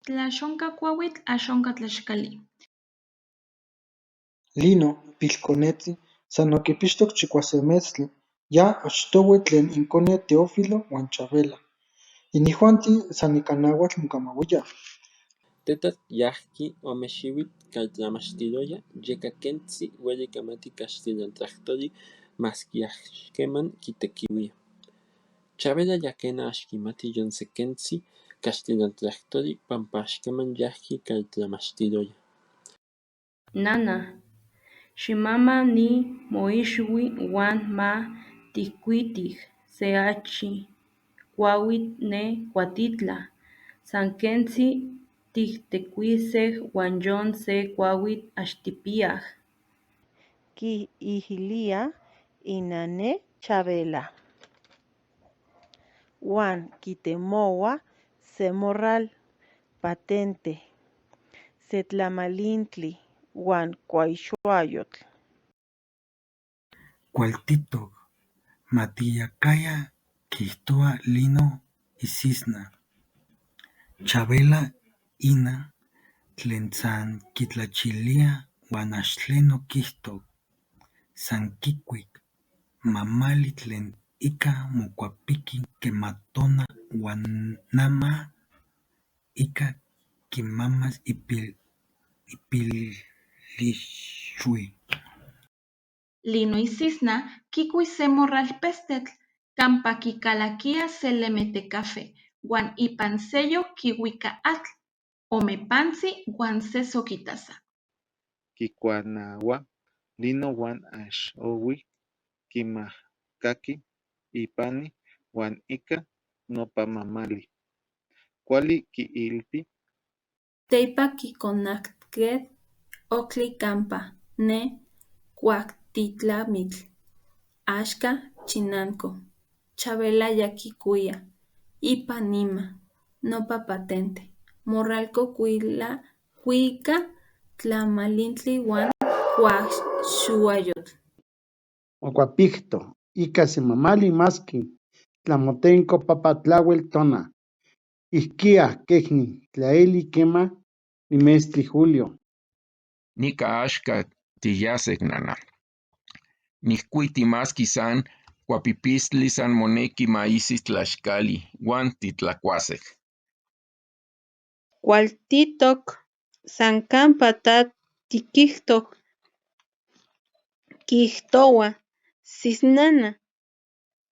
Tla axonca cuauitl, axonca tlaxcali. Lino, pilconetzi, san no quipixtoc chicuase metztli, ya achtohui tlen incone Teófilo uan Chavela. Inijuanti san ica nahuatl mocamahuiyaj. Tetat yajqui ome xihuitl caltlamachtiroya, yeca quentzi hueli camati caxtilan tlajtoli masqui ax queman quitequihuía. Chavela ya quena ax quimati yon se quentzi caxtilan tlajtoli pampa ax queman yajqui caltlamachtiroya. Nana, ximama ni moixhui huan ma tijcuitij se achi cuahuitl ne cuatitla. San quentzi tijtecuisej huan yon se cuahuitl ax tijpiyaj. Quiijilía inane Chavela. Huan quitemohua se morral, patente, se tlamalintli huan cuaixhuayotl. Cualtitoc, matiyacaya quiijtohua Lino isisna. Chavela ina, tlen san quitlachilía huan ax tleno quiijto. San quicuic mamali tlen ica mocuapiqui quema tona huan nama ica quimamas ipilixhui. Lino isisna quicui se morral pestetl campa quicalaquía se lemetecafe huan ipan seyoc quihuica atl, ome pantzi huan se soquitaza. Quicuanahua Lino huan ax ohui quimacaqui ipani huan ica nopa mamali. Cuali quiilpi. Teipa quiconacque octli campa ne cuauhtitlamitl axca Chinanco. Chavela ya quicuiya ipan ima nopa patente. Morralco cuica tlamalintli huan cuaxuayotl. Mocuapijto ika se mamali maski tlamotenko papa tlauel tona, ijkia kejnin tlaeli kema ni mestli julio. Nica axca tiyasek nana. Nijcuiti maski san cuapipistli san monequi maisi tlaxcali uan titlacuasej. Cualtitoc san campa ta tiquijtoc quiijtohua sisnana,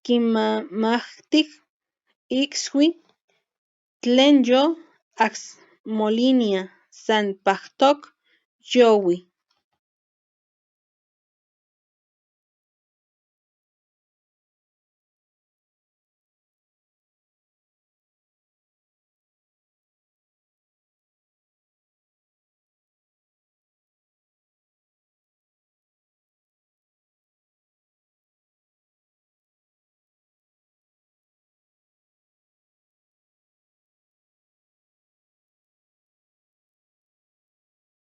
quimamahtic icxui tlen yo axmolinia san pactoc yohui.